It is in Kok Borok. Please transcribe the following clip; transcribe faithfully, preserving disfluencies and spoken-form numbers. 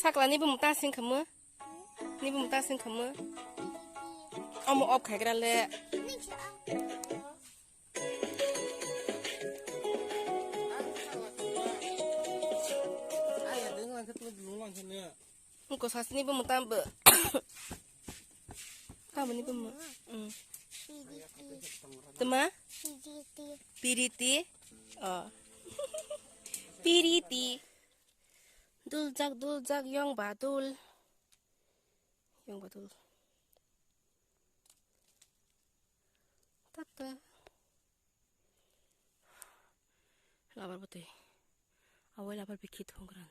Sakla ni bumung ta sing khamu. Ni bumung ta sing khamu. Omo off khaigra le. Ko sasini bumung ta bo. Taboni bumung. Mm. Piriti. Tuma? Piriti. Piriti. Oh. Piriti. Duljak, duljak, yong ba dul. Yong ba dul. Tata. Labar bwtwi. Awai labar bikhi thung gran.